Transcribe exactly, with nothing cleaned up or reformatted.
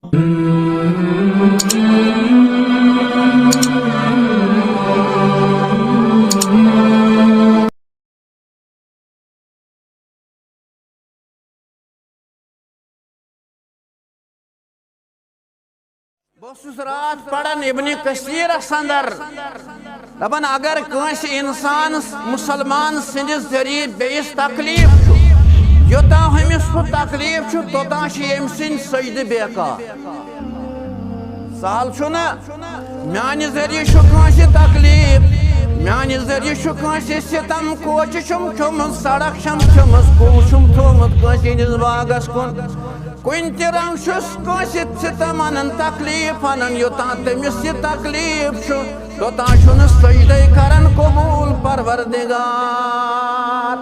بہٕ اوسُس راتھ پران ابن کثیرس اندر، دپان اگر کٲنٛسہِ انسان مسلمان سٕنٛدِ ذٔریعہٕ بیٚیِس تکلیف چھُ، یوٚتام ہُمِس سُہ تکلیف چھُ، توٚتام چھِ ییٚمہِ سٕنٛدۍ سجدٕ بیکار۔ سہل چھُنہ، میانہِ ذٔریعہٕ چھُ کٲنٛسہِ تکلیف، میانہِ ذٔریعہٕ چھُ کٲنٛسہِ ستم، کوچہِ چھُم کھیوٚمُت، سڑک چھم کھیوٚمٕژ، کُل چھُم تھوٚومُت کٲنٛسہِ ہٕنٛدِس باغس کُن۔ کُنہِ تہِ رنگ چھُس کٲنٛسہِ ستم انان، تکلیف انان، یوٚتام تٔمِس یہِ تکلیف چھُ، توٚتام چھُنہٕ سجدے کران قبول پروردگار۔